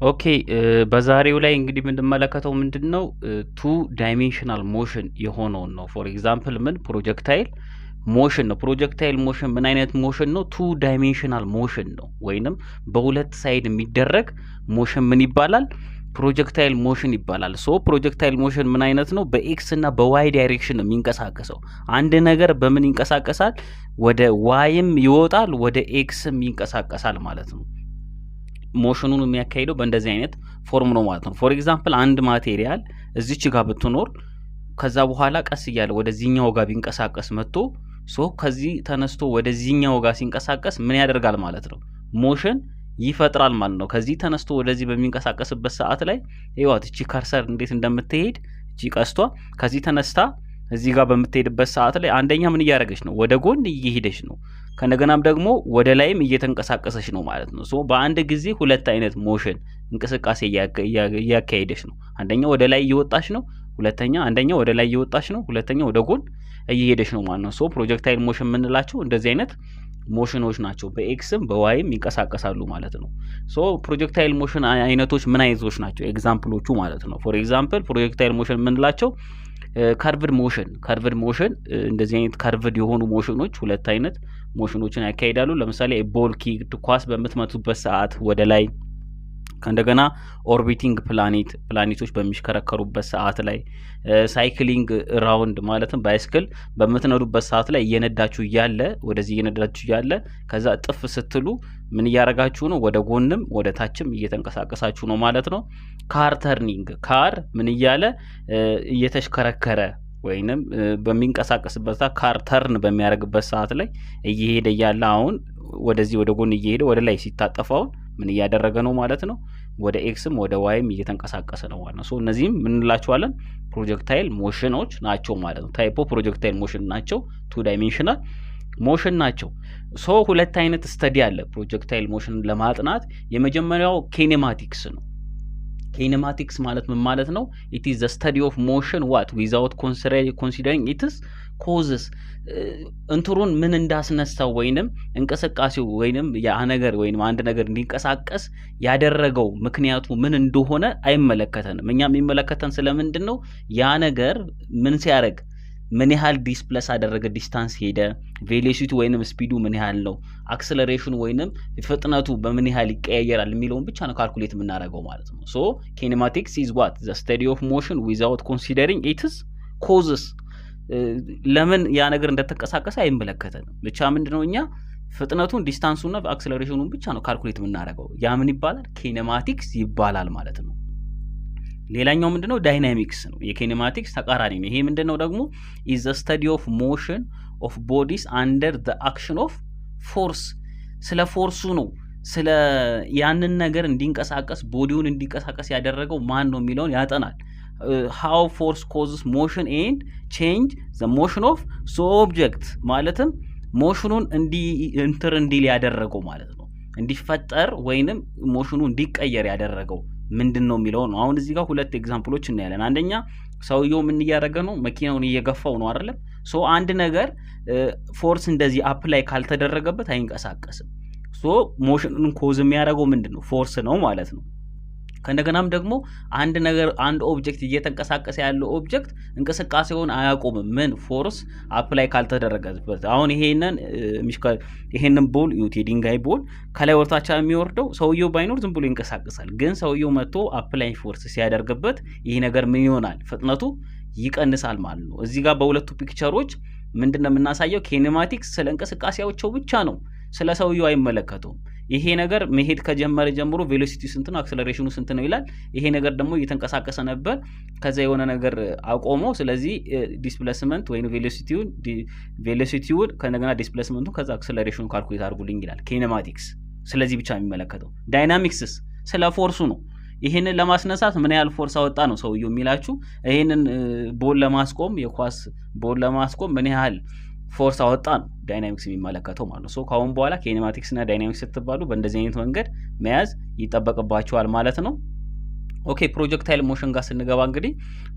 Okay, በዛሬው ላይ እንግዲህ የምንመለከተው ምንድን ነው? Two dimensional motion የሆነውን ነው። For example ምን projectile motion ነው። Projectile motion ምን አይነት motion ነው? Two dimensional motion ነው፣ ወይንም በሁለት side የሚደረግ motion ምን ይባላል? Projectile motion ይባላል። So projectile motion ምን አይነት ነው? በ x እና በ y direction ነው የሚንቀሳቀሰው። አንድ ነገር በምን ይንቀሳቀሳል? ወደ y ም ይወጣል፣ ወደ x ም ይንቀሳቀሳል ማለት ነው። Motion ኑን የሚያካሂደው በእንደዚህ አይነት form ነው ማለት ነው። For example አንድ material እዚች ጋር ብትኖር፣ ከዛ በኋላ ቀስ እያለ ወደዚህኛው ጋር ቢንቀሳቀስ መጥቶ፣ so ከዚህ ተነስቶ ወደዚህኛው ጋር ሲንቀሳቀስ ምን ያደርጋል ማለት ነው? Motion ይፈጥራል ማለት ነው። ከዚህ ተነስቶ ወደዚህ በሚንቀሳቀስበት ሰዓት ላይ ይዋት እቺ cursor እንዴት እንደምትሄድ፣ እቺ ቀስቷ ከዚህ ተነስታ እዚህ ጋር በምትሄድበት ሰዓት ላይ አንደኛ ምን እያደረገች ነው? ወደ ጎን እየሄደች ነው። ከእንደገናም ደግሞ ወደ ላይም እየተንቀሳቀሰች ነው ማለት ነው። So በአንድ ጊዜ ሁለት አይነት motion እንቅስቃሴ እያካሄደች ነው። አንደኛ ወደ ላይ እየወጣች ነው። ሁለተኛ አንደኛ ወደ ላይ እየወጣች ነው። ሁለተኛ ወደ ጎን እየሄደች ነው ማለት ነው። So projectile motion የምንላቸው እንደዚህ አይነት motion ኖች ናቸው። በ x ም በ y ም ይንቀሳቀሳሉ ማለት ነው። So projectile motion አይነቶች ምን አይነቶች ናቸው? Example ኦቹ ማለት ነው። For example projectile motion የምንላቸው curved motion። Curved motion እንደዚህ አይነት curved የሆኑ motion ኖች ሁለት አይነት motion ኖችን ያካሂዳሉ። ለምሳሌ ball kick፣ ኳስ በምትመቱበት ሰዓት ወደ ላይ፣ ከእንደገና orbiting planet፣ ፕላኔቶች በሚሽከረከሩበት ሰዓት ላይ፣ cycling round ማለትም bicycle በምትነዱበት ሰዓት ላይ እየነዳችሁ እያለ፣ ወደዚህ እየነዳችሁ እያለ ከዛ እጥፍ ስትሉ ምን እያረጋችሁ ነው? ወደ ጎንም ወደ ታችም እየተንቀሳቀሳችሁ ነው ማለት ነው። Car turning፣ car ምን እያለ እየተሽከረከረ ወይንም በሚንቀሳቀስበት፣ car turn በሚያደርግበት ሰዓት ላይ እየሄደ እያለ አሁን ወደዚህ ወደ ጎን እየሄደ ወደ ላይ ሲታጠፍ አሁን ምን እያደረገ ነው ማለት ነው? ወደ x ም ወደ y ም እየተንቀሳቀሰ ነው ማለት ነው። So እነዚህም ምን እንላቸዋለን? Projectile motion ኖች ናቸው ማለት ነው። Type of projectile motion ናቸው። Two dimensional motion ናቸው። So ሁለት አይነት study አለ projectile motion ለማጥናት። የመጀመሪያው kinematics ነው። Kinematics ማለት ምን ማለት ነው? It is the study of motion what without considering its causes። እንትሩን ምን እንዳስነሳው ወይንም እንቅስቃሴው ወይንም ያ ነገር ወይንም አንድ ነገር እንዲንቀሳቀስ ያደረገው ምክንያቱ ምን እንደሆነ አይመለከተንም። እኛ የሚመለከተን ስለምንድን ነው? ያ ነገር ምን ሲያደርግ ምን ያህል displace አደረገ፣ distance ሄደ፣ velocity ወይንም speed ኡ ምን ያህል ነው፣ acceleration ኑ ወይንም ፍጥነቱ በምን ያህል ይቀያየራል የሚለውን ብቻ ነው calculate የምናደርገው ማለት ነው። So kinematics is what? The study of motion without considering its causes። ለምን ያ ነገር እንደተንቀሳቀሰ አይመለከተንም። ብቻ ምንድነው እኛ ፍጥነቱን፣ distance ኡና acceleration ኑን ብቻ ነው calculate የምናደርገው። ያ ምን ይባላል? Kinematics ይባላል ማለት ነው። ሌላኛው ምንድነው? Dynamics ነው። የ kinematics ተቃራኒ ነው። ይሄ ምንድነው ደግሞ? Is the study of motion of bodies under the action of force። ስለ force ኡ ነው። ስለ ያንን ነገር እንዲንቀሳቀስ፣ body ውን እንዲንቀሳቀስ ያደረገው ማን ነው የሚለውን ያጠናል። How force causes motion and change the motion of so object፣ ማለትም motion ኑን እንዲ እንትን እንዲል ያደረገው ማለት ነው። እንዲፈጠር ወይንም motion ኑ እንዲቀየር ያደረገው ምንድን ነው የሚለው ነው። አሁን እዚህ ጋር ሁለት example ኦች እናያለን። አንደኛ ሰውየው ምን እያደረገ ነው? መኪናውን እየገፋው ነው አይደለም? So አንድ ነገር force እንደዚህ apply ካልተደረገበት አይንቀሳቀስም። So motion ኑን cause የሚያደርገው ምንድን ነው? Force ነው ማለት ነው። ከእንደገናም ደግሞ አንድ ነገር፣ አንድ object፣ እየተንቀሳቀሰ ያለው object እንቅስቃሴውን አያቆምም። ምን force apply ካልተደረገበት። አሁን ይሄንን ball እዩት፣ የድንጋይ ball ከላይ ወደታች የሚወርደው ሰውየው ባይኖር ዝም ብሎ ይንቀሳቀሳል። ግን ሰውየው መጥቶ apply force ሲያደርግበት ይህ ነገር ምን ይሆናል? ፍጥነቱ ይቀንሳል ማለት ነው። እዚህ ጋር በሁለቱ picture ኦች ምንድን ነው የምናሳየው? Kinematics ስለ እንቅስቃሴያቸው ብቻ ነው፣ ስለ ሰውየው አይመለከተውም። ይሄ ነገር መሄድ ከጀመረ ጀምሮ velocity ስንት ነው፣ acceleration ኑ ስንት ነው ይላል። ይሄ ነገር ደግሞ እየተንቀሳቀሰ ነበር፣ ከዛ የሆነ ነገር አቆመው። ስለዚህ displacement ወይም velocity ውን ከእንደገና displacement ኡን ከዛ acceleration ኑ calculate አድርጉልኝ ይላል kinematics። ስለዚህ ብቻ የሚመለከተው። Dynamics ስ ስለ force ኡ ነው። ይሄንን ለማስነሳት ምን ያህል force አወጣ ነው ሰውየው የሚላችሁ። ይሄንን ball ለማስቆም፣ የኳስ ball ለማስቆም ምን ያህል force አወጣ ነው dynamics የሚመለከተው ማለት ነው። So ከአሁን በኋላ kinematics እና dynamics ስትባሉ በእንደዚህ አይነት መንገድ መያዝ ይጠበቅባችኋል ማለት ነው። Okay, projectile motion ጋር ስንገባ እንግዲህ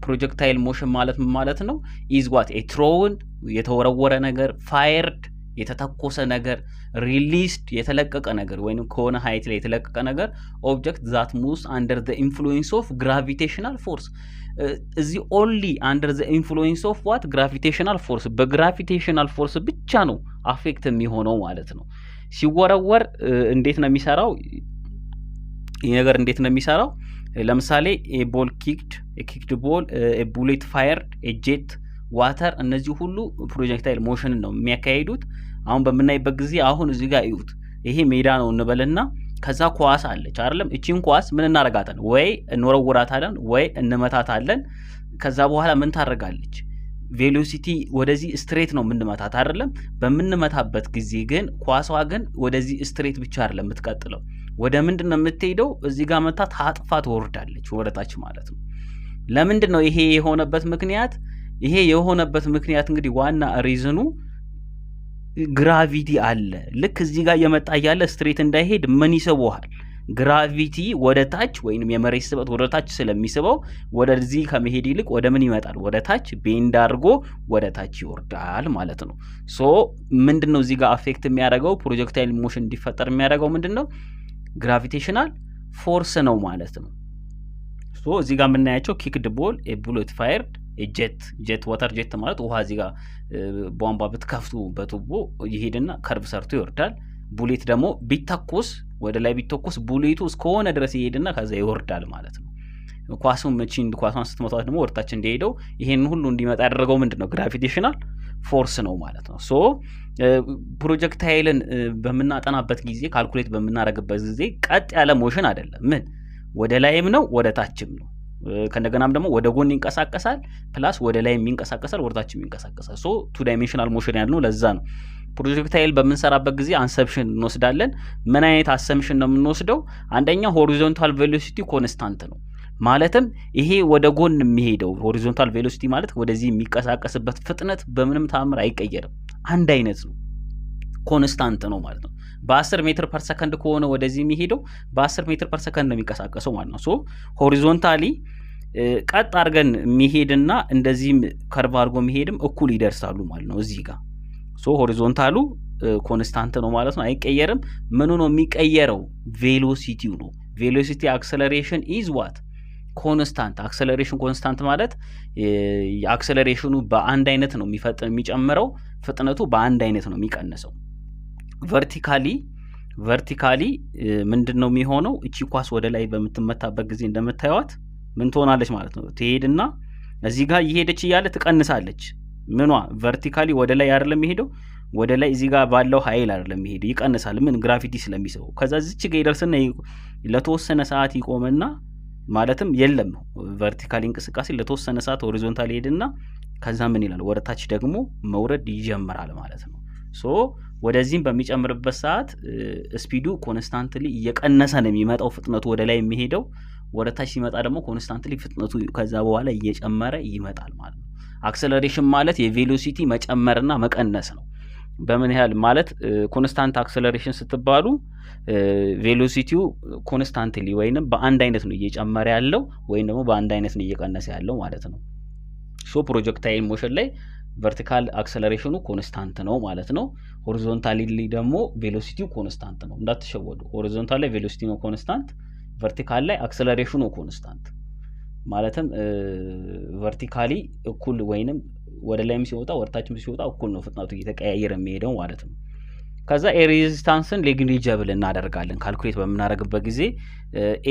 projectile motion ማለት ምን ማለት ነው? Is what? A thrown የተወረወረ ነገር፣ fired የተተኮሰ ነገር፣ released የተለቀቀ ነገር ወይም ከሆነ height ላይ የተለቀቀ ነገር፣ object that moves under the influence of gravitational force። እዚህ only under the influence of what? Gravitational force። በ gravitational force ብቻ ነው affect የሚሆነው ማለት ነው። ሲወረወር እንዴት ነው የሚሰራው? ይህ ነገር እንዴት ነው የሚሰራው? ለምሳሌ ball kicked ball፣ bullet fired፣ jet water፣ እነዚህ ሁሉ projectile motion ነው የሚያካሂዱት። አሁን በምናይበት ጊዜ አሁን እዚህ ጋር እዩት። ይሄ ሜዳ ነው እንበልና ከዛ ኳስ አለች አይደለም? እቺን ኳስ ምን እናረጋታለን? ወይ እንወረውራታለን ወይ እንመታታለን። ከዛ በኋላ ምን ታደርጋለች? Velocity ወደዚህ straight ነው የምንመታት አይደለም? በምንመታበት ጊዜ ግን ኳሷ ግን ወደዚህ straight ብቻ አይደለም የምትቀጥለው። ወደ ምንድን ነው የምትሄደው? እዚህ ጋር መታ ታጥፋ ትወርዳለች ወደታች ማለት ነው። ለምንድን ነው ይሄ የሆነበት ምክንያት? ይሄ የሆነበት ምክንያት እንግዲህ ዋና reason ኑ gravity አለ። ልክ እዚህ ጋር እየመጣ እያለ straight እንዳይሄድ ምን ይስበዋል? Gravity ወደ ታች ወይንም የመሬት ስበት ወደ ታች ስለሚስበው ወደዚህ ከመሄድ ይልቅ ወደ ምን ይመጣል? ወደ ታች bend አድርጎ ወደ ታች ይወርዳል ማለት ነው። So ምንድን ነው እዚህ ጋር affect የሚያደርገው፣ projectile motion እንዲፈጠር የሚያደርገው ምንድን ነው? Gravitational force ነው ማለት ነው። So እዚህ ጋር የምናያቸው kicked ball፣ bullet fired፣ jet water። Jet ማለት ውሃ እዚህ ጋር ቧንቧ ብትከፍቱ በቱቦ ይሄድና curve ሰርቶ ይወርዳል። Bullet ደግሞ ቢተኮስ፣ ወደ ላይ ቢተኮስ bullet ኡ እስከሆነ ድረስ ይሄድና ከዛ ይወርዳል ማለት ነው። ኳሱን መቺን ኳሷን ስትመቷት ደግሞ ወደታች እንዲሄደው ይሄን ሁሉ እንዲመጣ ያደረገው ምንድን ነው? Gravitational force ነው ማለት ነው። So projectile ን በምናጠናበት ጊዜ፣ calculate በምናደርግበት ጊዜ ቀጥ ያለ motion አይደለም። ምን ወደ ላይም ነው ወደ ታችም ነው። ከእንደገናም ደግሞ ወደ ጎን ይንቀሳቀሳል፣ plus ወደ ላይም ይንቀሳቀሳል፣ ወደ ታችም ይንቀሳቀሳል። So two dimensional motion ያልነው ለዛ ነው። Projectile በምንሰራበት ጊዜ assumption እንወስዳለን። ምን አይነት assumption ነው የምንወስደው? አንደኛ horizontal velocity constant ነው። ማለትም ይሄ ወደ ጎን የሚሄደው፣ horizontal velocity ማለት ወደዚህ የሚንቀሳቀስበት ፍጥነት በምንም ተአምር አይቀየርም፣ አንድ አይነት ነው፣ constant ነው ማለት ነው። በ10 meter per second ከሆነ ወደዚህ የሚሄደው በ10 meter per second ነው የሚንቀሳቀሰው ማለት ነው። So horizontally ቀጥ አድርገን የሚሄድና እንደዚህም curve አድርጎ የሚሄድም እኩል ይደርሳሉ ማለት ነው እዚህ ጋር። So horizontal ኡ constant ነው ማለት ነው፣ አይቀየርም። ምኑ ነው የሚቀየረው? Velocity ው ነው። Velocity acceleration is what? Constant። Acceleration constant ማለት acceleration ኑ በአንድ አይነት ነው የሚጨምረው፣ ፍጥነቱ በአንድ አይነት ነው የሚቀንሰው። Vertically ምንድን ነው የሚሆነው? እቺ ኳስ ወደ ላይ በምትመታበት ጊዜ እንደምታዩት ምን ትሆናለች ማለት ነው? ትሄድና እዚህ ጋር እየሄደች እያለ ትቀንሳለች። ምኗ? Vertically ወደ ላይ አይደለም የሚሄደው፣ ወደ ላይ እዚህ ጋር ባለው ኃይል አይደለም የሚሄደው፣ ይቀንሳል። ምን? Gravity ስለሚስበው። ከዛ እዚች ጋ ይደርስና ለተወሰነ ሰዓት ይቆምና፣ ማለትም የለም vertically እንቅስቃሴ፣ ለተወሰነ ሰዓት horizontal ይሄድና ከዛ ምን ይላል? ወደ ታች ደግሞ መውረድ ይጀምራል ማለት ነው። So ወደዚህም በሚጨምርበት ሰዓት speed ኡ constantly እየቀነሰ ነው የሚመጣው፣ ፍጥነቱ ወደ ላይ የሚሄደው። ወደ ታች ሲመጣ ደግሞ constantly ፍጥነቱ ከዛ በኋላ እየጨመረ ይመጣል ማለት ነው። Acceleration ማለት የ velocity መጨመርና መቀነስ ነው። በምን ያህል ማለት constant acceleration ስትባሉ velocity ው constantly ወይንም በአንድ አይነት ነው እየጨመረ ያለው ወይም ደግሞ በአንድ አይነት ነው እየቀነሰ ያለው ማለት ነው። So projectile motion ላይ vertical acceleration ኑ constant ነው ማለት ነው። Horizontally ደግሞ velocity ው constant ነው። እንዳትሸወዱ። Horizontal ላይ velocity ነው constant፣ vertical ላይ acceleration ኑ constant። ማለትም vertically እኩል ወይንም ወደ ላይም ሲወጣ ወደ ታችም ሲወጣ እኩል ነው ፍጥነቱ እየተቀያየረ የሚሄደው ማለት ነው። ከዛ air resistance ን negligible እናደርጋለን calculate በምናደርግበት ጊዜ።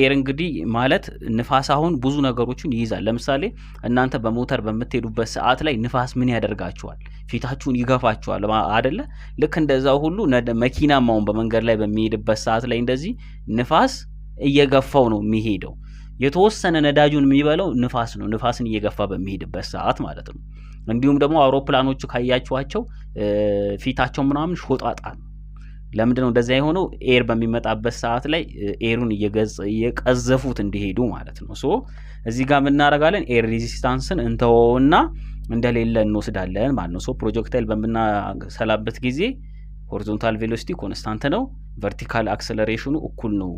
Air እንግዲህ ማለት ንፋስ አሁን ብዙ ነገሮችን ይይዛል። ለምሳሌ እናንተ በሞተር በምትሄዱበት ሰዓት ላይ ንፋስ ምን ያደርጋችኋል? ፊታችሁን ይገፋችኋል አደለ? ልክ እንደዛ ሁሉ መኪናም አሁን በመንገድ ላይ በሚሄድበት ሰዓት ላይ እንደዚህ ንፋስ እየገፋው ነው የሚሄደው። የተወሰነ ነዳጁን የሚበላው ንፋስ ነው፣ ንፋስን እየገፋ በሚሄድበት ሰዓት ማለት ነው። እንዲሁም ደግሞ አውሮፕላኖቹ ካያችኋቸው ፊታቸው ምናምን ሾጣጣ ነው። ለምንድን ነው እንደዚያ የሆነው? Air በሚመጣበት ሰዓት ላይ air ኡን እየቀዘፉት እንዲሄዱ ማለት ነው። So እዚህ ጋር የምናደርጋለን air resistance ን እንተወውና እንደሌለ እንወስዳለን ማለት ነው። So projectile በምናሰላበት ጊዜ horizontal velocity constant ነው። Vertical acceleration ኑ እኩል ነው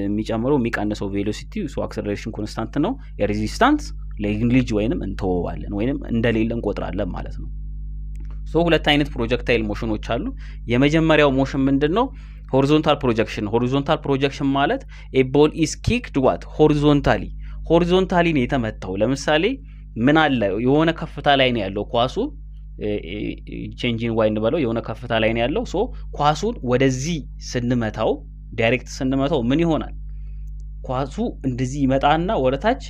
የሚጨምረው የሚቀንሰው velocity። So acceleration constant ነው። Air resistance negligible ወይንም እንተወዋለን ወይንም እንደሌለ እንቆጥራለን ማለት ነው። So ሁለት አይነት projectile motion ኖች አሉ። የመጀመሪያው motion ምንድን ነው? Horizontal projection። Horizontal projection ማለት a ball is kicked what? Horizontally። Horizontally ነው የተመታው። ለምሳሌ ምን አለ? የሆነ ከፍታ ላይ ነው ያለው ኳሱ፣ change in y እንበለው፣ የሆነ ከፍታ ላይ ነው ያለው። So ኳሱን ወደዚህ ስንመታው፣ direct ስንመታው ምን ይሆናል? ኳሱ እንደዚህ ይመጣና ወደ ታች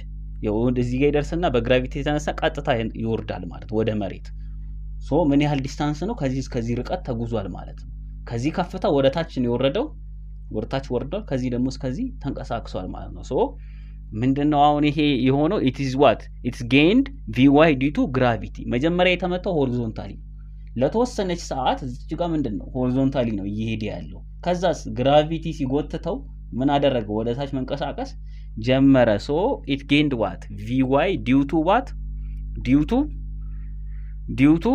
እዚህ ጋር ይደርስና በ gravity የተነሳ ቀጥታ ይወርዳል ማለት ወደ መሬት። So ምን ያህል distance ነው? ከዚህ እስከዚህ ርቀት ተጉዟል ማለት ነው። ከዚህ ከፍታ ወደ ታች ነው የወረደው፣ ወደ ታች ወርዷል። ከዚህ ደግሞ እስከዚህ ተንቀሳቅሷል ማለት ነው። So ምንድነው አሁን ይሄ የሆነው? It is what? It's gained Vy due to gravity። መጀመሪያ የተመታው horizontally ለተወሰነች ሰዓት እዚች ጋር ምንድን ነው horizontally ነው እየሄደ ያለው። ከዛስ gravity ሲጎትተው ምን አደረገ? ወደ ታች መንቀሳቀስ ጀመረ። So it gained what? Vy due to what? Due to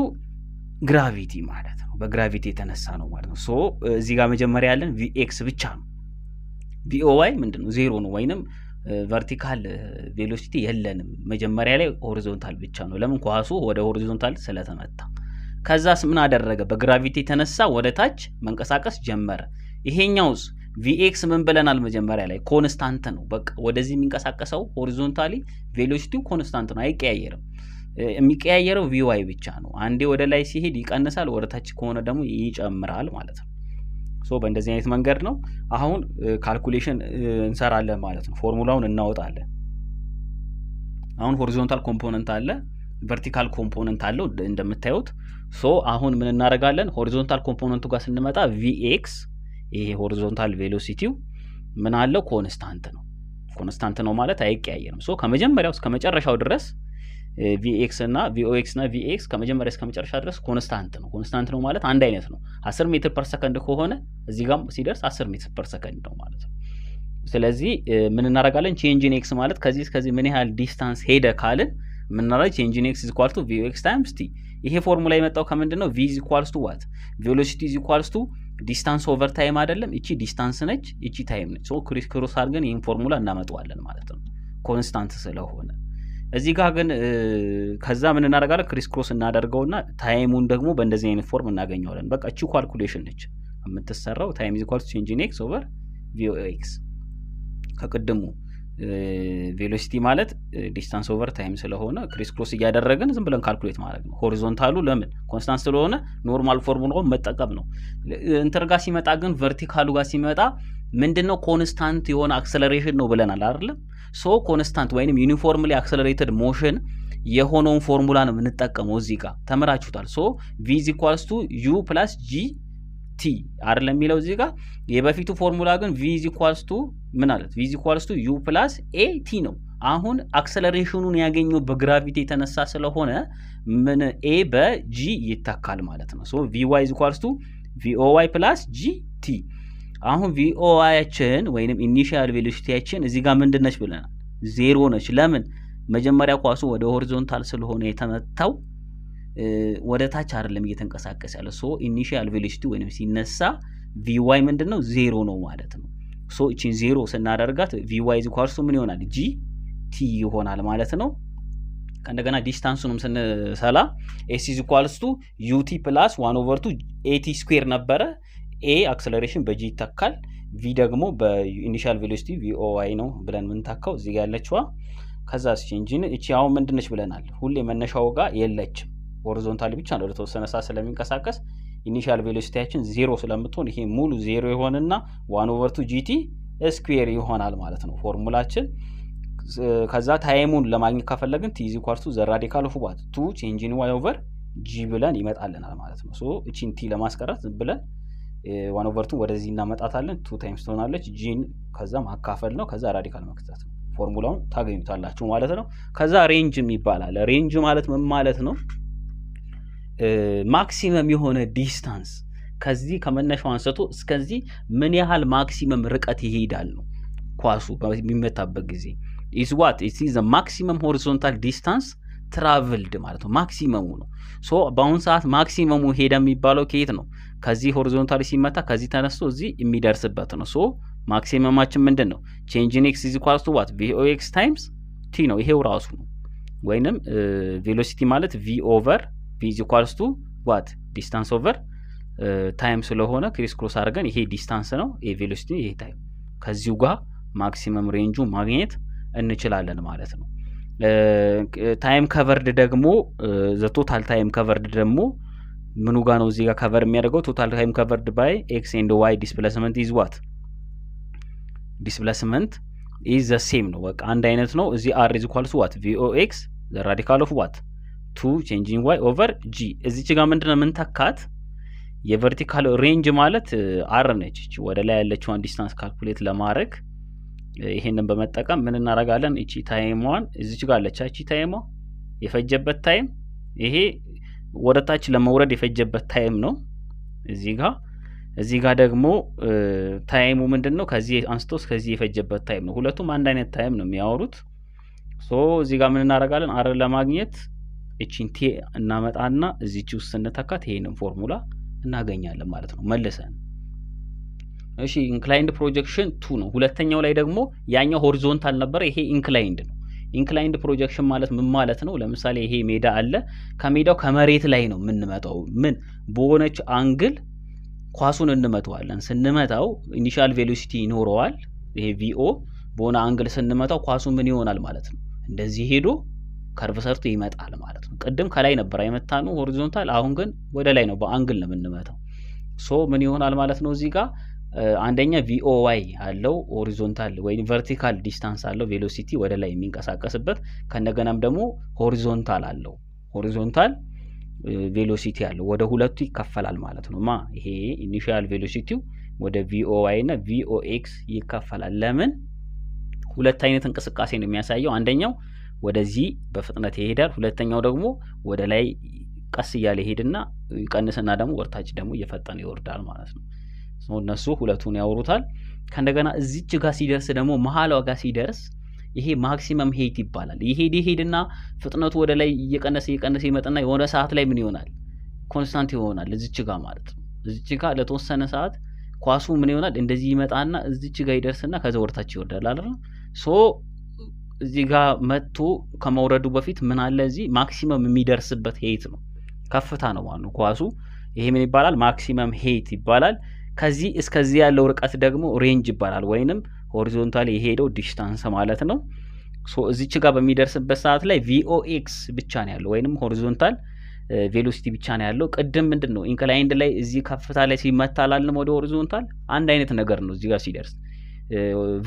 gravity ማለት ነው። በ gravity የተነሳ ነው ማለት ነው። So እዚህ ጋር መጀመሪያ ያለን Vx ብቻ ነው። Voy ምንድን ነው? ዜሮ ነው፣ ወይንም vertical velocity የለንም። መጀመሪያ ላይ horizontal ብቻ ነው። ለምን? ኳሱ ወደ horizontal ስለተመታ። ከዛስ ምን አደረገ? በ gravity የተነሳ ወደ ታች መንቀሳቀስ ጀመረ። ይሄኛውስ Vx ምን ብለናል? መጀመሪያ ላይ constant ነው። በቃ ወደዚህ የሚንቀሳቀሰው horizontally velocity ው constant ነው፣ አይቀያየርም። የሚቀያየረው Vy ብቻ ነው። አንዴ ወደ ላይ ሲሄድ ይቀንሳል፣ ወደ ታች ከሆነ ደግሞ ይጨምራል ማለት ነው። So በእንደዚህ አይነት መንገድ ነው። አሁን calculation እንሰራለን ማለት ነው። ፎርሙላውን እናወጣለን። አሁን horizontal component አለ፣ vertical component አለው እንደምታዩት። So አሁን ምን እናደርጋለን? Horizontal component ኡ ጋር ስንመጣ Vx ይሄ horizontal velocity ው ምን አለው? Constant ነው። Constant ነው ማለት አይቀያየርም። So ከመጀመሪያው እስከ መጨረሻው ድረስ Vx እና Vox እና Vx ከመጀመሪያ እስከ መጨረሻ ድረስ constant ነው። Constant ነው ማለት አንድ አይነት ነው። 10 meter per second ከሆነ እዚህ ጋም ሲደርስ 10 meter per second ነው ማለት ነው። ስለዚህ ምን እናደርጋለን? Change in x ማለት ከዚህ እስከዚህ ምን ያህል distance ሄደ ካልን የምናደርግ change in x is equal to Vox times t። ይሄ ፎርሙላ የመጣው ከምንድን ነው? V is equals to what? Velocity is equals to distance over time አይደለም? እቺ distance ነች፣ እቺ time ነች። So crisscross አድርገን ይህን ፎርሙላ እናመጣዋለን ማለት ነው constant ስለሆነ። እዚህ ጋር ግን ከዛ ምን እናደርጋለን? Crisscross እናደርገውና time ኡን ደግሞ በእንደዚህ አይነት form እናገኘዋለን። በቃ እቺ calculation ነች የምትሰራው። Time is equals to change in x over Vox። ከቅድሙ velocity ማለት distance over time ስለሆነ crisscross እያደረግን ዝም ብለን calculate ማድረግ ነው። Horizontal ኡ ለምን constant ስለሆነ normal formula ውን መጠቀም ነው። እንትን ጋር ሲመጣ ግን፣ vertical ኡ ጋር ሲመጣ ምንድነው? Constant የሆነ acceleration ነው ብለናል አይደለም? So constant ወይንም uniformly accelerated motion የሆነውን ፎርሙላ ነው የምንጠቀመው። እዚህ ጋር ተምራችሁታል። So V is equals to u plus g t አይደለም የሚለው እዚህ ጋር? የበፊቱ ፎርሙላ ግን V is equals to ምን አለት? V is equals to u plus a t ነው። አሁን acceleration ኑን ያገኘው በ gravity የተነሳ ስለሆነ ምን a በ g ይተካል ማለት ነው። So Vy is equals to Voy plus g t። አሁን Voy ያችን ወይንም initial velocity ያችን እዚህ ጋር ምንድን ነች ብለናል? ዜሮ ነች። ለምን? መጀመሪያ ኳሱ ወደ horizontal ስለሆነ የተመታው ወደ ታች አይደለም እየተንቀሳቀሰ ያለ። So initial velocity ወይንም ሲነሳ Vy ምንድን ነው? ዜሮ ነው ማለት ነው። So እቺን ዜሮ ስናደርጋት Vy is equals to ምን ይሆናል? g t ይሆናል ማለት ነው። ከእንደገና distance ኡንም ስንሰላ s is equals to ut plus one over two at square ነበረ። A acceleration በ g ይተካል። V ደግሞ በ initial velocity Voy ነው ብለን የምንተካው እዚህ ጋር ያለችዋ። ከዛ change in እቺ አሁን ምንድነች ብለናል? ሁሌ መነሻው ጋር የለችም። Horizontally ብቻ ነው ለተወሰነ ሰዓት ስለሚንቀሳቀስ initial velocity ያችን ዜሮ ስለምትሆን ይሄ ሙሉ ዜሮ ይሆንና one over two gt square ይሆናል ማለት ነው ፎርሙላችን። ከዛ time ኡን ለማግኘት ከፈለግን t is equals to the radical of what? Two change in y over g ብለን ይመጣልናል ማለት ነው። So እቺን t ለማስቀረት ዝም ብለን one over two ወደዚህ እናመጣታለን። Two times ትሆናለች። g ን ከዛ ማካፈል ነው። ከዛ radical መክተት ነው። ፎርሙላውን ታገኙታላችሁ ማለት ነው። ከዛ range የሚባል አለ። Range ማለት ምን ማለት ነው? Maximum የሆነ distance ከዚህ ከመነሻው አንስቶ እስከዚህ ምን ያህል maximum ርቀት ይሄዳል ነው ኳሱ በሚመታበት ጊዜ። Is what? Is the maximum horizontal distance traveled ማለት ነው። Maximum ኡ ነው። So በአሁን ሰዓት maximum ኡ ሄደ የሚባለው ከየት ነው? ከዚህ horizontally ሲመታ ከዚህ ተነስቶ እዚህ የሚደርስበት ነው። So maximum ኣችን ምንድን ነው? Change in x is equals to what? Vox times t ነው። ይሄው ራሱ ነው። ወይንም velocity ማለት V over V is equals to what distance over time ስለሆነ crisscross አድርገን ይሄ distance ነው፣ ይሄ velocity፣ ይሄ time ከዚሁ ጋር maximum range ኡ ማግኘት እንችላለን ማለት ነው። Time covered ደግሞ፣ the total time covered ደግሞ ምኑ ጋ ነው እዚህ ጋር cover የሚያደርገው? Total time covered by x and y displacement is what? Displacement is the same ነው። በቃ አንድ አይነት ነው። እዚህ r is equals what? Vo x the radical of what? Two change in y over g። እዚች ጋር ምንድነው የምንተካት? የ vertical range ማለት r ነች። እቺ ወደ ላይ ያለችዋን distance calculate ለማድረግ ይሄንን በመጠቀም ምን እናደርጋለን? እቺ time ሟን እዚች ጋር አለች። እቺ time ሟ የፈጀበት time ይሄ ወደ ታች ለመውረድ የፈጀበት time ነው። እዚህ ጋር ደግሞ time ኡ ምንድን ነው? ከዚህ አንስቶ እስከዚህ የፈጀበት time ነው። ሁለቱም አንድ አይነት time ነው የሚያወሩት። So እዚህ ጋር ምን እናደርጋለን? r ለማግኘት እቺን t እናመጣና እዚች ውስጥ ስንተካት ይሄንን ፎርሙላ እናገኛለን ማለት ነው መልሰን። እሺ፣ inclined projection two ነው። ሁለተኛው ላይ ደግሞ ያኛው horizontal ነበረ፣ ይሄ inclined ነው። Inclined projection ማለት ምን ማለት ነው? ለምሳሌ ይሄ ሜዳ አለ። ከሜዳው ከመሬት ላይ ነው የምንመታው። ምን በሆነች angle ኳሱን እንመተዋለን። ስንመታው initial velocity ይኖረዋል። ይሄ vo በሆነ angle ስንመታው ኳሱ ምን ይሆናል ማለት ነው? እንደዚህ ሄዶ curve ሰርቶ ይመጣል ማለት ነው። ቅድም ከላይ ነበር የመታነው horizontal፣ አሁን ግን ወደ ላይ ነው በ angle ነው የምንመታው። So ምን ይሆናል ማለት ነው? እዚህ ጋር አንደኛ voy አለው፣ horizontal ወይም vertical distance አለው velocity ወደ ላይ የሚንቀሳቀስበት፣ ከእንደገናም ደግሞ horizontal አለው፣ horizontal velocity አለው። ወደ ሁለቱ ይከፈላል ማለት ነው። ማ ይሄ initial velocity ው ወደ voy እና vox ይከፈላል። ለምን? ሁለት አይነት እንቅስቃሴ ነው የሚያሳየው። አንደኛው ወደዚህ በፍጥነት ይሄዳል። ሁለተኛው ደግሞ ወደ ላይ ቀስ እያለ ይሄድና ይቀንስና ደግሞ ወደታች ደግሞ እየፈጠነ ይወርዳል ማለት ነው። እነሱ ሁለቱን ያወሩታል። ከእንደገና እዚች ጋር ሲደርስ ደግሞ፣ መሀሏ ጋር ሲደርስ ይሄ maximum height ይባላል። ይሄድ ይሄድና ፍጥነቱ ወደ ላይ እየቀነሰ እየቀነሰ ይመጣና የሆነ ሰዓት ላይ ምን ይሆናል? Constant ይሆናል እዚች ጋር ማለት ነው። እዚች ጋር ለተወሰነ ሰዓት ኳሱ ምን ይሆናል? እንደዚህ ይመጣና እዚች ጋር ይደርስና ከዛ ወደታች ይወርዳል አይደል? So እዚህ ጋር መጥቶ ከመውረዱ በፊት ምን አለ? እዚህ maximum የሚደርስበት height ነው፣ ከፍታ ነው ማለት ነው ኳሱ። ይሄ ምን ይባላል? Maximum height ይባላል። ከዚህ እስከዚህ ያለው ርቀት ደግሞ range ይባላል፣ ወይንም horizontally የሄደው distance ማለት ነው። So እዚች ጋር በሚደርስበት ሰዓት ላይ vox ብቻ ነው ያለው፣ ወይንም horizontal velocity ብቻ ነው ያለው። ቅድም ምንድን ነው inclined ላይ እዚህ ከፍታ ላይ ሲመታ አላልንም ወደ horizontal? አንድ አይነት ነገር ነው። እዚህ ጋር ሲደርስ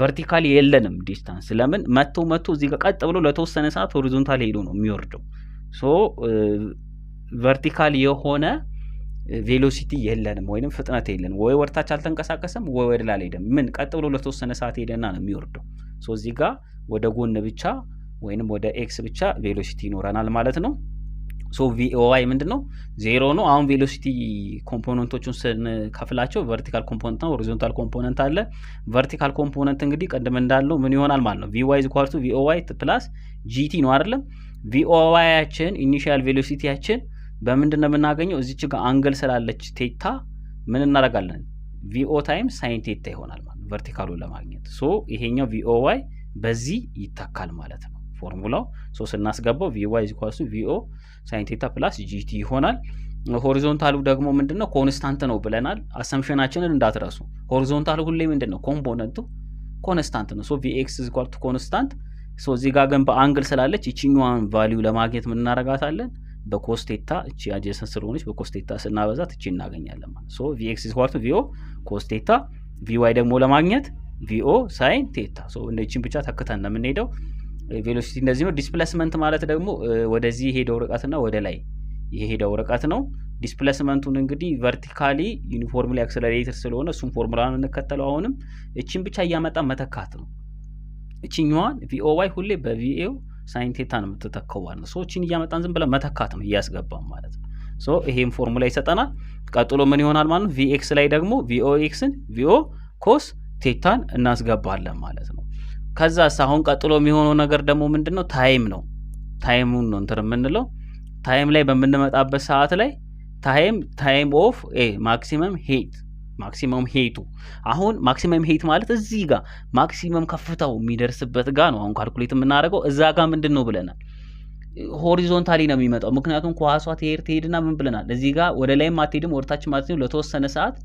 vertically የለንም distance። ለምን? መቶ መቶ እዚህ ጋር ቀጥ ብሎ ለተወሰነ ሰዓት horizontal ሄዶ ነው የሚወርደው። So vertical የሆነ velocity የለንም ወይንም ፍጥነት የለንም። ወይ ወደታች አልተንቀሳቀሰም ወይ ወደ ላይ አልሄደም። ምን ቀጥ ብሎ ለተወሰነ ሰዓት ሄደና ነው የሚወርደው። So እዚህ ጋር ወደ ጎን ብቻ ወይንም ወደ x ብቻ velocity ይኖረናል ማለት ነው። So voy ምንድን ነው? ዜሮ ነው። አሁን velocity component ኦቹን ስንከፍላቸው vertical component እና horizontal component አለ። Vertical component እንግዲህ ቅድም እንዳልነው ምን ይሆናል ማለት ነው? Vy is equal to voy plus gt ነው አይደለም? Voy ያችን initial velocity ያችን በምንድን ነው የምናገኘው? እዚች ጋር angle ስላለች theta ምን እናደርጋለን? Vo times sine theta ይሆናል ማለት ነው vertical ኡን ለማግኘት። So ይሄኛው voy በዚህ ይተካል ማለት ነው ፎርሙላው። So ስናስገባው vy is equals to vo sine theta plus gt ይሆናል። Horizontal ኡ ደግሞ ምንድነው? Constant ነው ብለናል። Assumption ኣችንን እንዳትረሱ። Horizontal ኡ ሁሌ ምንድነው? Component ኡ constant ነው። So vx is equal to constant። So እዚህ ጋር ግን በ angle ስላለች ይችኛዋን value ለማግኘት ምን እናደርጋታለን? በ cos theta፣ እቺ adjacent ስለሆነች በ cos theta ስናበዛት እቺ እናገኛለን ማለት። So vx is equal to vo cos theta፣ vy ደግሞ ለማግኘት vo sine theta። So እነቺን ብቻ ተክተን ነው የምንሄደው። Velocity እንደዚህ ነው። Displacement ማለት ደግሞ ወደዚህ የሄደው ርቀትና ወደ ላይ የሄደው ርቀት ነው። Displacement ኡን እንግዲህ vertically uniformly accelerated ስለሆነ እሱም ፎርሙላ ነው እንከተለው። አሁንም እቺን ብቻ እያመጣ መተካት ነው። እቺኛዋን voy ሁሌ በ vo sine theta ነው የምትተካው ማለት ነው። So እቺን እያመጣን ዝም ብለን መተካት ነው እያስገባን ማለት ነው። So ይሄን ፎርሙላ ይሰጠናል። ቀጥሎ ምን ይሆናል ማለት ነው? Vx ላይ ደግሞ vox ን vo cos theta ን እናስገባለን ማለት ነው። ከዛስ አሁን ቀጥሎ የሚሆነው ነገር ደግሞ ምንድን ነው? Time ነው። Time ኡን ነው እንትን የምንለው። Time ላይ በምንመጣበት ሰዓት ላይ time of a maximum height፣ maximum height ኡ፣ አሁን maximum height ማለት እዚህ ጋር maximum ከፍታው የሚደርስበት ጋር ነው አሁን calculate የምናደርገው። እዛ ጋር ምንድን ነው ብለናል? Horizontally ነው የሚመጣው። ምክንያቱም ኳሷ ትሄድ ትሄድና ምን ብለናል? እዚህ ጋር ወደ ላይም አትሄድም ወደ ታችም አትሄድም። ለተወሰነ ሰዓት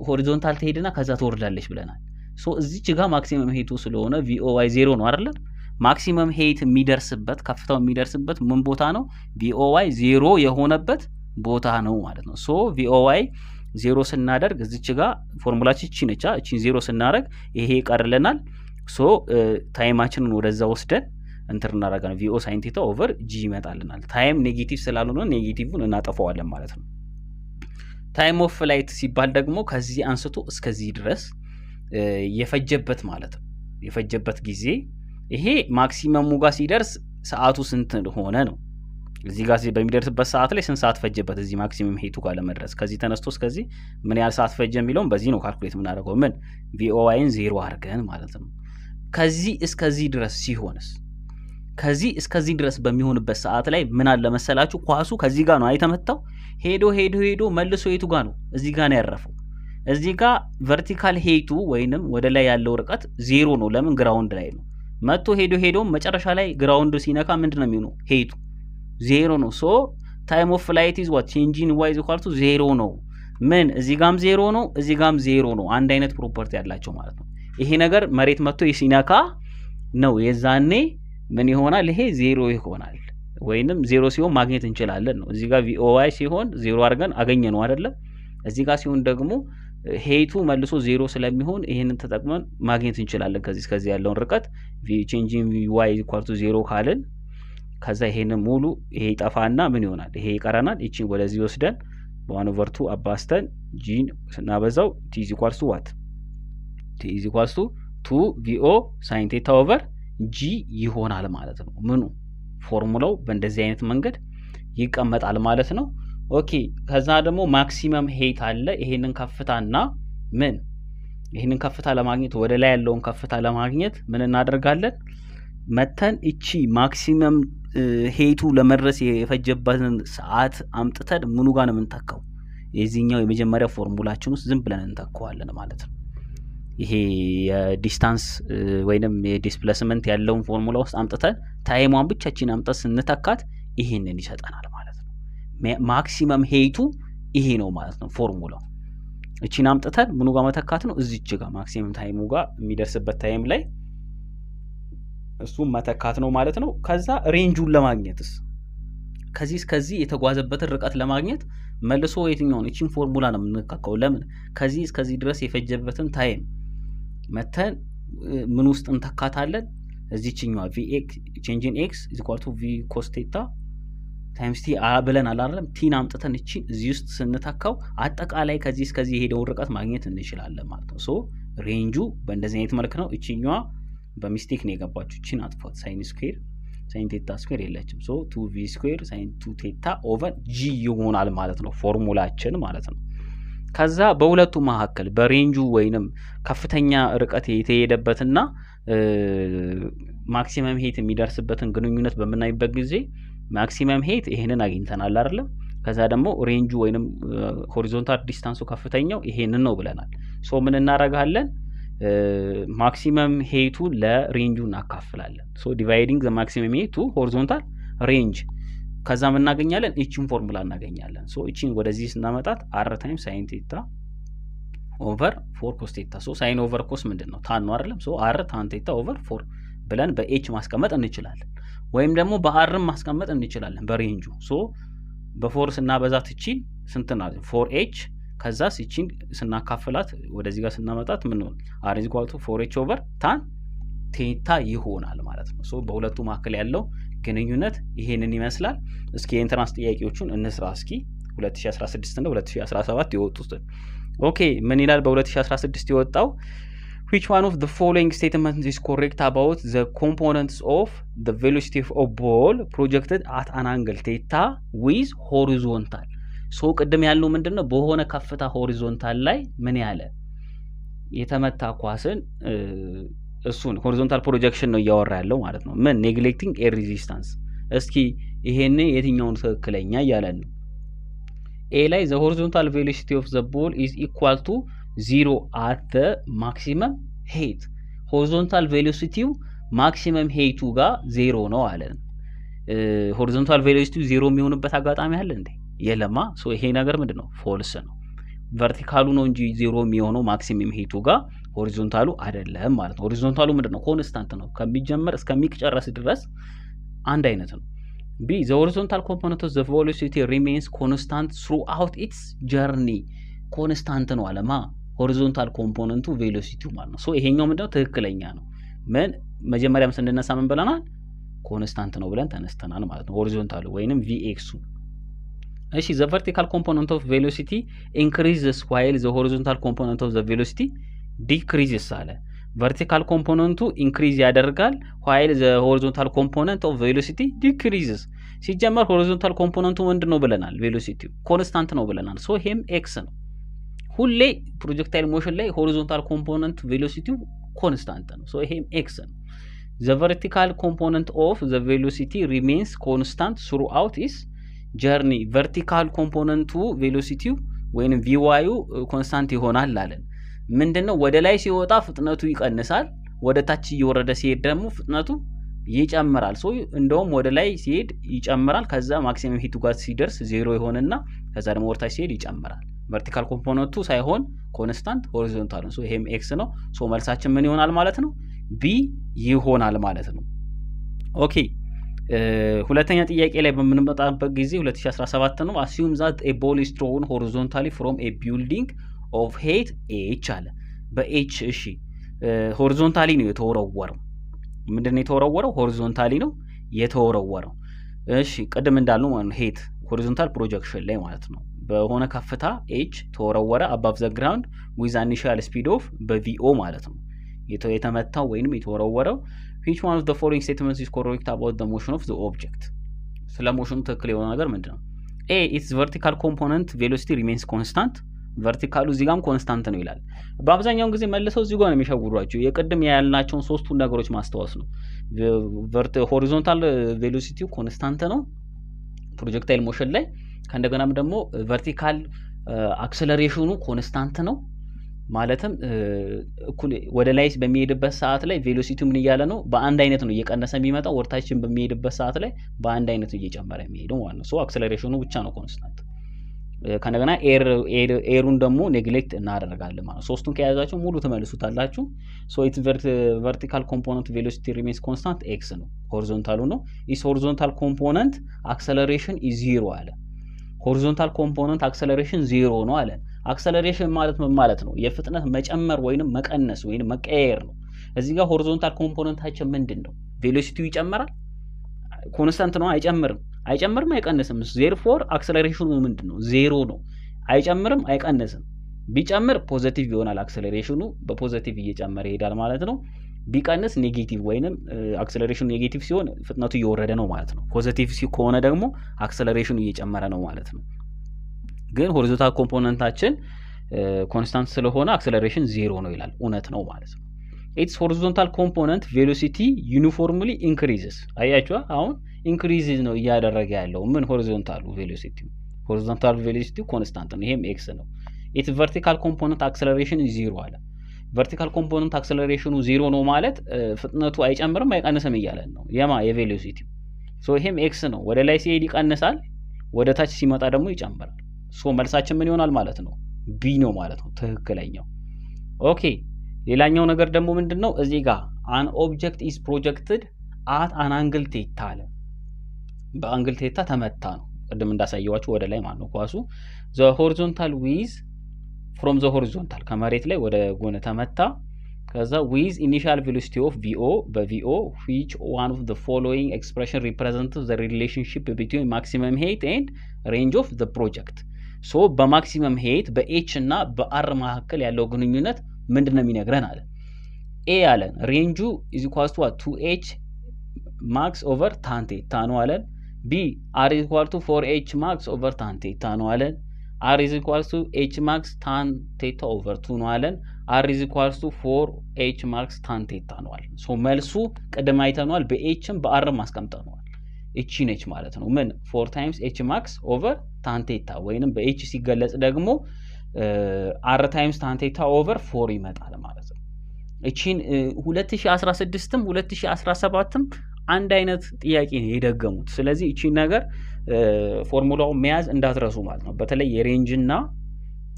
horizontal ትሄድና ከዛ ትወርዳለች ብለናል። So እዚች ጋር maximum height ኡ ስለሆነ VOY ዜሮ ነው አይደለም? Maximum height የሚደርስበት፣ ከፍታው የሚደርስበት ምን ቦታ ነው? VOY ዜሮ የሆነበት ቦታ ነው ማለት ነው። So VOY ዜሮ ስናደርግ እዚች ጋር ፎርሙላችን እቺ ነቻ። እቺን ዜሮ ስናደርግ ይሄ ይቀርልናል። So time ኣችንን ወደዛ ወስደን እንትን እናደርጋለን። VO sine theta over g ይመጣልናል። Time negative ስላልሆነ negative ን እናጠፋዋለን ማለት ነው። Time of flight ሲባል ደግሞ ከዚህ አንስቶ እስከዚህ ድረስ የፈጀበት ማለት ነው። የፈጀበት ጊዜ ይሄ maximum ኡ ጋር ሲደርስ ሰዓቱ ስንት ሆነ ነው። እዚህ ጋር በሚደርስበት ሰዓት ላይ ስንት ሰዓት ፈጀበት እዚህ maximum height ኡ ጋር ለመድረስ፣ ከዚህ ተነስቶ እስከዚህ ምን ያህል ሰዓት ፈጀ የሚለውን በዚህ ነው calculate የምናደርገው። ምን VOY ን ዜሮ አድርገን ማለት ነው። ከዚህ እስከዚህ ድረስ ሲሆንስ? ከዚህ እስከዚህ ድረስ በሚሆንበት ሰዓት ላይ ምን አለ መሰላችሁ? ኳሱ ከዚህ ጋር ነው የተመታው። ሄዶ ሄዶ ሄዶ መልሶ የቱ ጋር ነው? እዚህ ጋር ነው ያረፈው። እዚህ ጋር vertical height ኡ ወይንም ወደ ላይ ያለው ርቀት ዜሮ ነው። ለምን? Ground ላይ ነው። መጥቶ ሄዶ ሄዶ መጨረሻ ላይ ground ሲነካ ምንድን ነው የሚሆነው? Height ኡ ዜሮ ነው። So time of flight is what? Change in y is equal to zero ነው። ምን እዚህ ጋም ዜሮ ነው፣ እዚህ ጋም ዜሮ ነው። አንድ አይነት property ያላቸው ማለት ነው። ይሄ ነገር መሬት መጥቶ ሲነካ ነው የዛኔ ምን ይሆናል? ይሄ ዜሮ ይሆናል። ወይንም ዜሮ ሲሆን ማግኘት እንችላለን ነው። እዚህ ጋር VOY ሲሆን ዜሮ አድርገን አገኘነው አይደለም? እዚህ ጋር ሲሆን ደግሞ height ኡ መልሶ ዜሮ ስለሚሆን ይሄንን ተጠቅመን ማግኘት እንችላለን። ከዚህ እስከዚህ ያለውን ርቀት change in y equal to zero ካልን ከዛ ይሄንን ሙሉ ይሄ ይጠፋና ምን ይሆናል? ይሄ ይቀረናል። ይቺን ወደዚህ ወስደን በ one over two አባዝተን g ን ስናበዛው t is equals to what? T is equals to two VO sine theta over g ይሆናል ማለት ነው። ምኑ ፎርሙላው በእንደዚህ አይነት መንገድ ይቀመጣል ማለት ነው። Okay፣ ከዛ ደግሞ maximum height አለ። ይሄንን ከፍታና ምን ይሄንን ከፍታ ለማግኘት፣ ወደ ላይ ያለውን ከፍታ ለማግኘት ምን እናደርጋለን? መተን እቺ maximum height ኡ ለመድረስ የፈጀበትን ሰዓት አምጥተን ምኑ ጋር ነው የምንተካው? የዚህኛው የመጀመሪያ ፎርሙላችን ውስጥ ዝም ብለን እንተካዋለን ማለት ነው። ይሄ የ distance ወይንም የ displacement ያለውን ፎርሙላ ውስጥ አምጥተን time ሟን ብቻችን አምጥተን ስንተካት ይሄንን ይሰጠናል ማለት ነው። Maximum height ኡ ይሄ ነው ማለት ነው ፎርሙላው። እቺን አምጥተን ምኑ ጋር መተካት ነው? እዚች ጋር maximum time ኡ ጋር የሚደርስበት time ላይ እሱም መተካት ነው ማለት ነው። ከዛ range ኡን ለማግኘትስ፣ ከዚህ እስከዚህ የተጓዘበትን ርቀት ለማግኘት መልሶ የትኛውን እቺን ፎርሙላ ነው የምንተካው። ለምን? ከዚህ እስከዚህ ድረስ የፈጀበትን time መተን ምን ውስጥ እንተካታለን? እዚችኛዋ V x change in x is equal to V cos theta times t ብለን አላለም? T ን አምጥተን እቺን እዚህ ውስጥ ስንተካው አጠቃላይ ከዚህ እስከዚህ የሄደውን ርቀት ማግኘት እንችላለን ማለት ነው። So range ኡ በእንደዚህ አይነት መልክ ነው። እቺኛዋ በ mistake ነው የገባችው። እቺን አጥፏት። Sine square sine theta square የለችም። So two V square sine two theta over g ይሆናል ማለት ነው ፎርሙላችን ማለት ነው። ከዛ በሁለቱ መካከል በ range ኡ ወይንም ከፍተኛ ርቀት የተሄደበትና maximum height የሚደርስበትን ግንኙነት በምናይበት ጊዜ maximum height ይሄንን አግኝተናል አይደለም? ከዛ ደግሞ range ኡ ወይንም horizontal distance ኡ ከፍተኛው ይሄንን ነው ብለናል። So ምን እናደርጋለን? Maximum height ኡ ለ range ኡ እናካፍላለን። So dividing the maximum height to horizontal range ከዛ ምን እናገኛለን? ይቺን ፎርሙላ እናገኛለን። So ይቺን ወደዚህ ስናመጣት R times sine theta over four cos theta። So sine over cos ምንድን ነው? Tan ነው አይደለም? So R tan theta over four ብለን በ h ማስቀመጥ እንችላለን፣ ወይም ደግሞ በ R ም ማስቀመጥ እንችላለን በ range ኡ። So በ four ስናበዛት እቺን ስንት ናት? Four h። ከዛስ ይቺን ስናካፍላት ወደዚህ ጋር ስናመጣት ምን ነው? R is equal to four h over tan theta ይሆናል ማለት ነው። So በሁለቱ መካከል ያለው ግንኙነት ይሄንን ይመስላል። እስኪ የ entrance ጥያቄዎቹን እንስራ እስኪ፣ 2016 እና 2017 የወጡትን። Okay፣ ምን ይላል በ2016 የወጣው? Which one of the following statements is correct about the components of the velocity of a ball projected at an angle theta with horizontal? So ቅድም ያልነው ምንድን ነው? በሆነ ከፍታ horizontal ላይ ምን ያለ የተመታ ኳስን እሱን horizontal projection ነው እያወራ ያለው ማለት ነው። ምን neglecting air resistance። እስኪ ይሄን የትኛውን ትክክለኛ እያለን ነው። A ላይ the horizontal velocity of the ball is equal to zero at the maximum height። Horizontal velocity ው maximum height ኡ ጋር ዜሮ ነው አለን። Horizontal velocity ው ዜሮ የሚሆንበት አጋጣሚ አለ እንዴ? የለማ። So ይሄ ነገር ምንድነው? False ነው። Vertical ኡ ነው እንጂ ዜሮ የሚሆነው maximum height ኡ ጋር horizontal ኡ አይደለም ማለት ነው። Horizontal ኡ ምንድነው? Constant ነው። ከሚጀመር እስከሚጨረስ ድረስ አንድ አይነት ነው። B, the horizontal component of the velocity remains constant throughout its journey። Constant ነው አለማ horizontal component ኡ velocity ው ማለት ነው። So ይሄኛው ምንድነው? ትክክለኛ ነው። ምን መጀመሪያም ስንነሳ ምን ብለናል? Constant ነው ብለን ተነስተናል ማለት ነው። Horizontal ኡ ወይንም Vx ኡ። እሺ፣ the vertical component of velocity increases while the horizontal component of the velocity decreases አለ። Vertical component ኡ increase ያደርጋል while the horizontal component of velocity decreases። ሲጀመር horizontal component ኡ ምንድን ነው ብለናል? Velocity ው constant ነው ብለናል። So ይሄም X ነው። ሁሌ projectile motion ላይ horizontal component velocity ው constant ነው። So ይሄም X ነው። The vertical component of the velocity remains constant throughout its journey። Vertical component ኡ velocity ው ወይንም Vy ዩ constant ይሆናል አለን። ምንድነው? ወደ ላይ ሲወጣ ፍጥነቱ ይቀንሳል፣ ወደ ታች እየወረደ ሲሄድ ደግሞ ፍጥነቱ ይጨምራል። So እንደውም ወደ ላይ ሲሄድ ይጨምራል፣ ከዛ maximum height ኡ ጋር ሲደርስ ዜሮ ይሆንና ከዛ ደግሞ ወደ ታች ሲሄድ ይጨምራል። Vertical component ኡ ሳይሆን constant horizontal ነው። So ይሄም X ነው። So መልሳችን ምን ይሆናል ማለት ነው? B ይሆናል ማለት ነው። Okay፣ ሁለተኛ ጥያቄ ላይ በምንመጣበት ጊዜ 2017 ነው። Assume that a ball is thrown horizontally from a building of height h አለ። በ h እሺ፣ horizontally ነው የተወረወረው። ምንድን ነው የተወረወረው? Horizontally ነው የተወረወረው። እሺ፣ ቅድም እንዳልነው ማለት ነው height horizontal projection ላይ ማለት ነው። በሆነ ከፍታ h ተወረወረ above the ground with initial speed of በ Vo ማለት ነው የተመታው ወይንም የተወረወረው። Which one of the following statements is correct about the motion of the object? ስለ motion ኑ ትክክል የሆነ ነገር ምንድን ነው? A, its vertical component velocity remains constant። Vertical ኡ እዚህ ጋም constant ነው ይላል። በአብዛኛውን ጊዜ መልሰው እዚህ ጋር ነው የሚሸውዷቸው። የቅድም ያልናቸውን ሶስቱን ነገሮች ማስታወስ ነው። Horizontal velocity ው constant ነው projectile motion ላይ። ከእንደገናም ደግሞ vertical acceleration ኑ constant ነው። ማለትም እኩል ወደ ላይ በሚሄድበት ሰዓት ላይ velocity ው ምን እያለ ነው? በአንድ አይነት ነው እየቀነሰ የሚመጣው። ወደታችን በሚሄድበት ሰዓት ላይ በአንድ አይነት ነው እየጨመረ የሚሄደው ማለት ነው። So acceleration ኑ ብቻ ነው constant። ከእንደገና air ኡን ደግሞ neglect እናደርጋለን ማለት ነው። ሶስቱን ከያዛችሁ ሙሉ ትመልሱታላችሁ። So its vertical component velocity remains constant X ነው፣ horizontal ኡ ነው። Its horizontal component acceleration is zero አለ። Horizontal component acceleration ዜሮ ነው አለ። Acceleration ማለት ምን ማለት ነው? የፍጥነት መጨመር ወይንም መቀነስ ወይንም መቀየር ነው። እዚህ ጋር horizontal component ኣችን ምንድን ነው? Velocity ው ይጨምራል? Constant ነው፣ አይጨምርም። አይጨምርም፣ አይቀንስም። Therefore acceleration ኑ ምንድን ነው? ዜሮ ነው። አይጨምርም፣ አይቀንስም። ቢጨምር positive ይሆናል። Acceleration ኑ በ positive እየጨመረ ይሄዳል ማለት ነው። ቢቀንስ negative ወይንም acceleration ኑ negative ሲሆን ፍጥነቱ እየወረደ ነው ማለት ነው። Positive ከሆነ ደግሞ acceleration ኑ እየጨመረ ነው ማለት ነው። ግን horizontal component ኣችን constant ስለሆነ acceleration ዜሮ ነው ይላል። እውነት ነው ማለት ነው። Its horizontal component velocity uniformly increases። አያችኋ፣ አሁን increase ነው እያደረገ ያለው ምን horizontal ኡ velocity። Horizontal velocity constant ነው። ይሄም X ነው። Its vertical component acceleration zero አለ። Vertical component acceleration ኑ ዜሮ ነው ማለት ፍጥነቱ አይጨምርም አይቀንስም እያለን ነው። የማ የ velocity። So ይሄም X ነው። ወደ ላይ ሲሄድ ይቀንሳል፣ ወደ ታች ሲመጣ ደግሞ ይጨምራል። So መልሳችን ምን ይሆናል ማለት ነው? B ነው ማለት ነው ትክክለኛው። Okay፣ ሌላኛው ነገር ደግሞ ምንድን ነው? እዚህ ጋር an object is projected at an angle theta አለ። በ angle theta ተመታ ነው። ቅድም እንዳሳየዋችሁ ወደ ላይ ማለት ነው ኳሱ the horizontal with from the horizontal ከመሬት ላይ ወደ ጎን ተመታ። ከዛ with initial velocity of Vo በ Vo, which one of the following expression represent the relationship between maximum height and range of the project? So በ maximum height በ h እና በ r መካከል ያለው ግንኙነት ምንድን ነው የሚነግረን አለ። A አለን range ኡ is equals to two h max over tan theta ነው አለን። B, r is equal to four h max over tan theta ነው አለን። r is equals to h max tan theta over two ነው አለን። r is equals to four h max tan theta ነው አለን። So መልሱ ቅድም አይተነዋል። በኤችም በአርም አስቀምጠነዋል። እቺ ነች ማለት ነው። ምን four times h max over tan theta ወይንም በ h ሲገለጽ ደግሞ r times tan theta over four ይመጣል ማለት ነው። እቺን 2016ም 2017ም አንድ አይነት ጥያቄ ነው የደገሙት። ስለዚህ እቺ ነገር ፎርሙላውን መያዝ እንዳትረሱ ማለት ነው። በተለይ የ range እና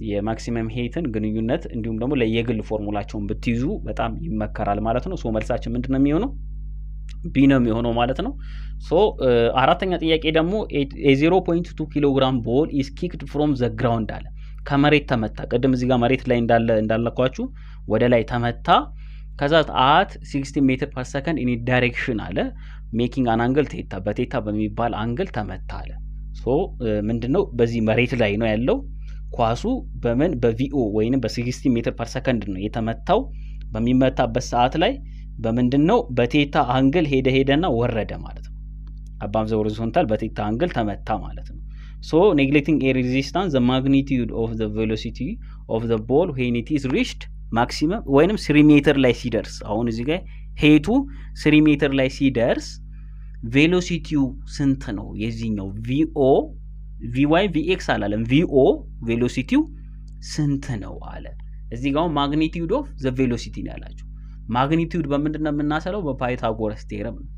የ maximum height ን ግንኙነት እንዲሁም ደግሞ ለየግል ፎርሙላቸውን ብትይዙ በጣም ይመከራል ማለት ነው። So መልሳችን ምንድነው የሚሆነው? B ነው የሚሆነው ማለት ነው። So አራተኛ ጥያቄ ደግሞ a 0.2 kilogram ball is kicked from the ground አለ። ከመሬት ተመታ። ቅድም እዚህ ጋር መሬት ላይ እንዳለ እንዳለኳችሁ ወደ ላይ ተመታ። ከዛ at 60 meter per second in direction አለ making an angle theta፣ በ theta በሚባል angle ተመታ አለ። So ምንድነው በዚህ መሬት ላይ ነው ያለው ኳሱ፣ በምን በ VO ወይንም በ60 meter per second ነው የተመታው። በሚመታበት ሰዓት ላይ በምንድን ነው በ theta angle ሄደ ሄደና ወረደ ማለት ነው። Above the horizontal በ theta angle ተመታ ማለት ነው። So neglecting air resistance, the magnitude of the velocity of the ball when it is reached maximum ወይንም 3 ሜትር ላይ ሲደርስ፣ አሁን እዚህ ጋር height ኡ 3 ሜትር ላይ ሲደርስ velocity ው ስንት ነው? የዚህኛው VO፣ VY፣ VX አላለም። VO velocity ው ስንት ነው አለ። እዚህ ጋር magnitude of the velocity ነው ያላቸው። Magnitude በምንድን ነው የምናሰለው? በ Pythagoras theorem ነው።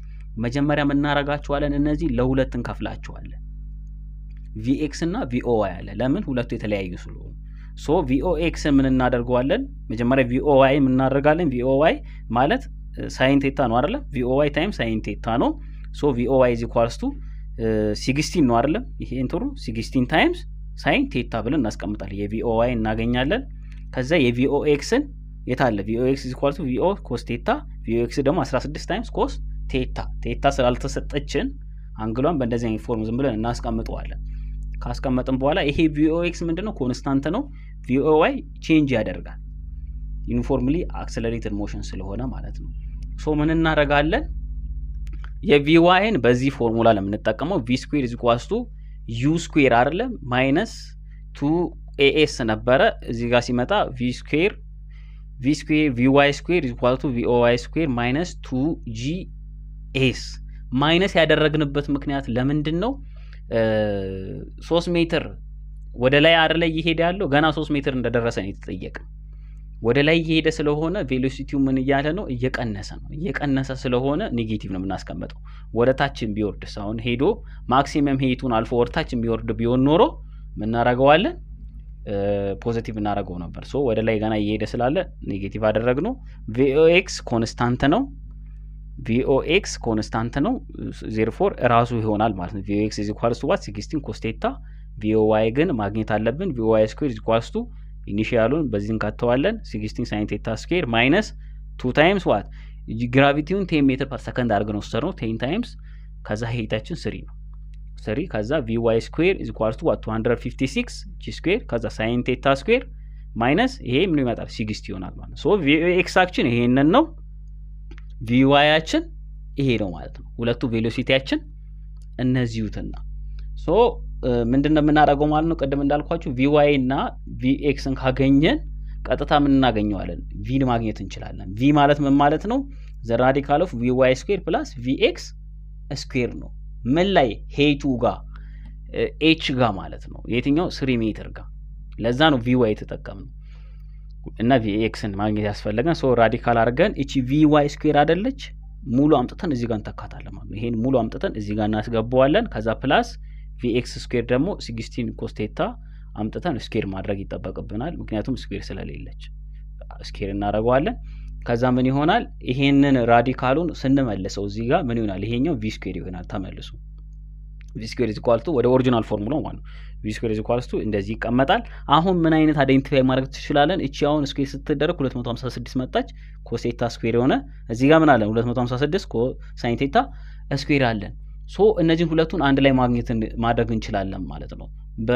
መጀመሪያ የምናረጋቸዋለን እነዚህ ለሁለት እንከፍላቸዋለን። VX እና VOY አለ። ለምን? ሁለቱ የተለያዩ ስለሆኑ። So VOX ምን እናደርገዋለን? መጀመሪያ VOY ምን እናደርጋለን? VOY ማለት sine theta ነው አይደለም? VOY times sine theta ነው። So VOY is equals to 16 ነው አይደለም? ይሄ እንትኑ 16 times sine theta ብለን እናስቀምጣለን። የ VOY እናገኛለን። ከዛ የ VOX ን የት አለ? VOX is equals to VO cos theta። VOX ደግሞ 16 times cos theta። Theta ስላልተሰጠችን angle ኧን በእንደዚህ አይነት form ዝም ብለን እናስቀምጠዋለን። ካስቀመጥን በኋላ ይሄ VOX ምንድነው? Constant ነው። VOY change ያደርጋል uniformly accelerated motion ስለሆነ ማለት ነው። So ምን እናደርጋለን? የ VY ን በዚህ ፎርሙላ ለምንጠቀመው V square is equals to U square አይደለም minus two AS ነበረ። እዚህ ጋር ሲመጣ V square VY square is equal to VOY square minus two G S። Minus ያደረግንበት ምክንያት ለምንድን ነው? 3 ሜትር ወደ ላይ አይደለ እየሄደ ያለው? ገና 3 ሜትር እንደደረሰ ነው የተጠየቀ። ወደ ላይ እየሄደ ስለሆነ velocity ው ምን እያለ ነው? እየቀነሰ ነው። እየቀነሰ ስለሆነ negative ነው የምናስቀምጠው። ወደ ታችን ቢወርድስ፣ አሁን ሄዶ maximum height ኡን አልፎ ወደ ታችን ቢወርድ ቢሆን ኖሮ ምናረገዋለን? Positive እናደርገው ነበር። So ወደ ላይ ገና እየሄደ ስላለ negative አደረግነው። VOX constant ነው። VOX constant ነው። Therefore እራሱ ይሆናል ማለት ነው። VOX is equals to what? 16 cos theta። VOY ግን ማግኘት አለብን። VOY square is equals to initial ኡን በዚህ እንካተዋለን። 16 sine theta square minus two times what? Gravity ውን 10 meter per second አድርገን ወሰድነው። 10 times ከዛ height ኣችን three ነው፣ three። ከዛ VY square is equals to what? 256 G square ከዛ sine theta square minus ይሄ ምን ይመጣል? 60 ይሆናል ማለት ነው። So VX ኣችን ይሄንን ነው፣ VY ኣችን ይሄ ነው ማለት ነው። ሁለቱ velocity ያችን እነዚሁትና so ምንድን ነው የምናደርገው ማለት ነው? ቅድም እንዳልኳችሁ VY እና VX ን ካገኘን ቀጥታ ምን እናገኘዋለን? V ን ማግኘት እንችላለን። V ማለት ምን ማለት ነው? The radical of VY square plus VX square ነው። ምን ላይ? Height ኡ ጋር፣ H ጋር ማለት ነው። የትኛው? 3 ሜትር ጋር። ለዛ ነው VY የተጠቀምነው እና VX ን ማግኘት ያስፈለገን። So radical አድርገን እቺ VY square አደለች ሙሉ አምጥተን እዚህ ጋር እንተካታለን ማለት ነው። ይሄን ሙሉ አምጥተን እዚህ ጋር እናስገባዋለን። ከዛ plus VX square ደግሞ 16 cos theta አምጥተን square ማድረግ ይጠበቅብናል። ምክንያቱም square ስለሌለች square እናደርገዋለን። ከዛ ምን ይሆናል? ይሄንን radical ኡን ስንመልሰው እዚህ ጋር ምን ይሆናል? ይሄኛው V square ይሆናል። ተመልሶ V square is equal to ወደ original formula ው ማለት ነው። V square is equal to እንደዚህ ይቀመጣል። አሁን ምን አይነት identify ማድረግ ትችላለን? እቺ አሁን square ስትደረግ 256 መጣች። Cos theta square የሆነ እዚህ ጋር ምን አለን? 256 sine theta square አለን። So እነዚህን ሁለቱን አንድ ላይ ማግኘት ማድረግ እንችላለን ማለት ነው። በ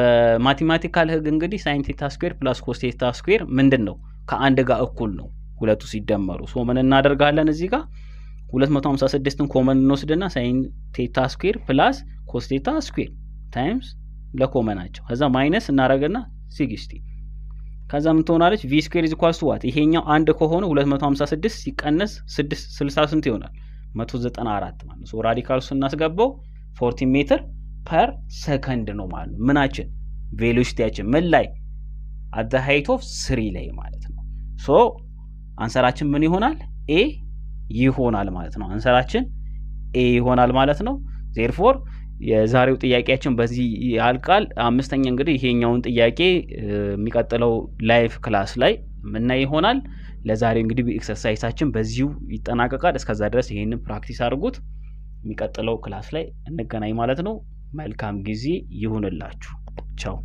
mathematical ህግ እንግዲህ sine theta square plus cos theta square ምንድን ነው? ከአንድ ጋር እኩል ነው ሁለቱ ሲደመሩ። So ምን እናደርጋለን? እዚህ ጋር 256ን common እንወስድና sine theta square plus cos theta square times ለ common ኣቸው ከዛ minus እናደርግና 60። ከዛ ምን ትሆናለች? V square is equals to what? ይሄኛው አንድ ከሆነ 256 ሲቀነስ 6 60 ስንት ይሆናል? 194 ማለት ነው። So radical ኡ ስናስገባው 14 meter per second ነው ማለት ነው። ምናችን? Velocity ያችን ምን ላይ? At the height of three ላይ ማለት ነው። So answer ኣችን ምን ይሆናል? A ይሆናል ማለት ነው። Answer ኣችን A ይሆናል ማለት ነው። Therefore የዛሬው ጥያቄያችን በዚህ ያልቃል። አምስተኛ እንግዲህ ይሄኛውን ጥያቄ የሚቀጥለው live class ላይ የምናይ ይሆናል። ለዛሬው እንግዲህ exercise ኣችን በዚሁ ይጠናቀቃል። እስከዛ ድረስ ይሄንን practice አድርጉት። የሚቀጥለው class ላይ እንገናኝ ማለት ነው። መልካም ጊዜ ይሁንላችሁ። ቻው።